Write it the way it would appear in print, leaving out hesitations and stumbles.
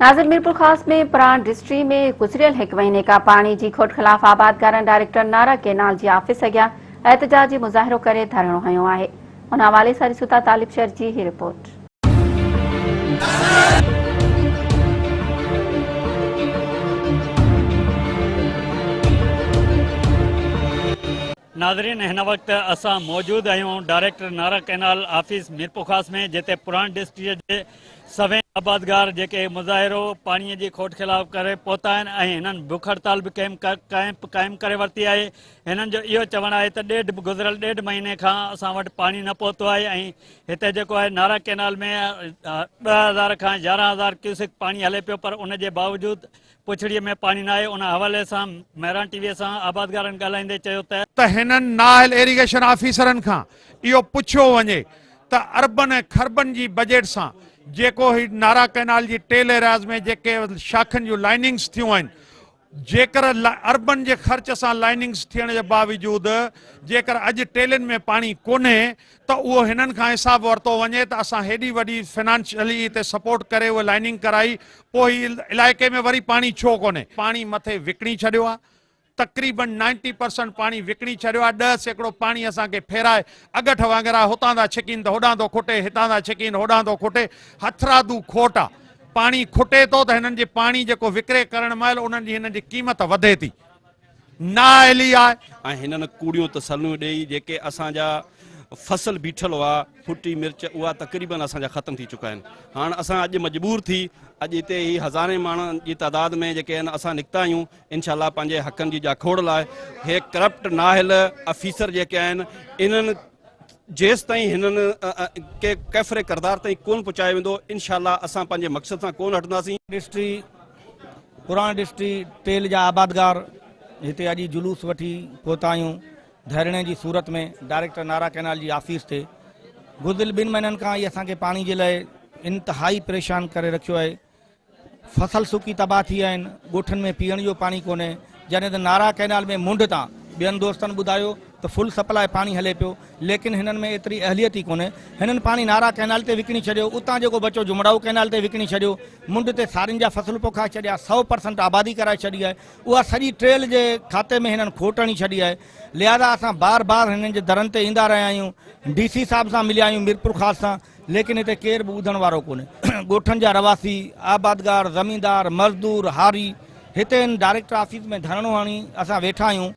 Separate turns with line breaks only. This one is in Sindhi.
ناظر ميرپورخاص ۾ پراڻ ڊسٽري ۾ گذريل هڪ مهيني کان پاڻي جي کوٽ خلاف آبادگارن ڊائريڪٽر نارا ڪينال جي آفيس اڳيان احتجاجي مظاهرو ڪري ڌرڻو هنيو آهي ان حوالي سان ڏسون ٿا طالب شر جي هي رپورٽ.
ناظرين هن وقت اسان موجود آهيون director Nara canal office Mirpurkhas ۾ جتي پراڻ ڊسٽري جي سوين آبادگار جيڪي مظاهرو پاڻي جي کوٽ خلاف ڪري پهتا آهن ۽ هنن بک هڙتال به ڪئمپ قائم ڪري ورتي آهي هنن جو اهو چوڻ آهي ته ڏيڍ گذريل ڏيڍ مهيني کان اسان وٽ پاڻي نه پهتو آهي ۽ هتي جيڪو آهي نارا ڪئنال ۾ 2000 کان 11000 ڪيوسڪ پاڻي هلي پيو پر ان جي باوجود پڇڙيء ۾ پاڻي ناهي، ان حوالي سان مهراڻ ٽي وي سان آبادگارن ڳالهائيندي چيو ته.
ته هنن نااهل ايريگيشن آفيسرن کان اهو پڇيو وڃي ته اربن ۽ کربن جي بجيٽ سان جيڪو هي نارا ڪئنال جي ٽيل ايرياز ۾ جيڪي شاخن جون لائننگس ٿيون آهن جيڪر اربن جي خرچ سان لائننگس ٿيڻ جي باوجود جيڪر اڄ ٽيلين ۾ پاڻي ڪونهي ته اهو هنن کان حساب ورتو وڃي ته اسان هيڏي وڏي فنانشلي هتي سپورٽ ڪري اهي لائننگ ڪرائي پوء هي علائقي ۾ وري پاڻي ڇو ڪونهي. پاڻي مٿي وڪڻي ڇڏيو آهي تقريبن نائنٽي پرسنٽ پاڻي وڪڻي ڇڏيو آهي 10% پاڻي اسان کي ڦيرائي اڳٺ وانگر آهي هتان ٿا ڇڪين ته هوڏانهن ٿو کٽي هتان ٿا ڇڪين هوڏانهن ٿو کٽي هٿرادو کوٽ آهي پاڻي کٽي ٿو ته هنن جي پاڻي جيڪو وڪري ڪرڻ مهل انهن جي هنن جي قيمت وڌي ٿي. نااهلي آهي.
۽ هنن ڪوڙيون تسليون ڏيئي جيڪي اسان جا فصل بيٺل هئا ڦٽي مرچ اها تقريبن اسان جا ختم ٿي چڪا آهن هاڻ اسان اڄ مجبور ٿي اڄ هتي هي هزارين ماڻهن جي تعداد ۾ جيڪي آهن اسان نڪتا آهيون انشاء الله پنهنجي حقن جي جاکوڙ لاء هي ڪرپٽ نااهل آفيسر جيڪي آهن انهن جيستائين هنن کي ڪيفر ڪردار تائين ڪون پهچايو ويندو انشاء الله اسان پنهنجي مقصد سان ڪون هٽنداسين.
ڊسٽري پراڻ ڊسٽري ٽيل جا آبادگار هتي اڄ جلوس وٺي پهتا آهيون ڌرڻي جي صورت ۾ ڊائريڪٽر نارا ڪئنال جي آفيس تي گذريل ٻن مهينن کان ئي اسان کي پاڻي جي لاء انتهائي پريشان ڪري رکيو آهي فصل سڪي تباهه ٿي ويا آهن ڳوٺن ۾ پيئڻ جو پاڻي ڪونهي جڏهن ته نارا ڪئنال ۾ منڍ تان ٻين دوستن ٻڌايو ته فل سپلاء پاڻي هلي پيو ليڪن هنن ۾ ايتري اهليت ئي ڪونهي. هنن پاڻي نارا ڪئنال تي وڪڻي ڇڏيو، اتان جيڪو بچو جمڙائو ڪئنال تي وڪڻي ڇڏيو، منڍ تي سارين جا فصل پوکائي ڇڏيا، 100% آبادي ڪرائي ڇڏي آهي، اها سڄي ٽريل جي کاتي ۾ هنن کوٽ هڻي ڇڏي آهي. لهذا اسان بار بار هنن جي درن تي ايندا رهيا آهيون، ڊي سي صاحب سان مليا آهيون ميرپورخاص سان، ليڪن هتي ڪير به ٻڌڻ وارو ڪونهي. ڳوٺن جا رهواسي، آبادگار، زميندار، مزدور، هاري هتي هن ڊائريڪٽر آفيس ۾ ڌرڻو هڻي اسان ويٺا آهيون.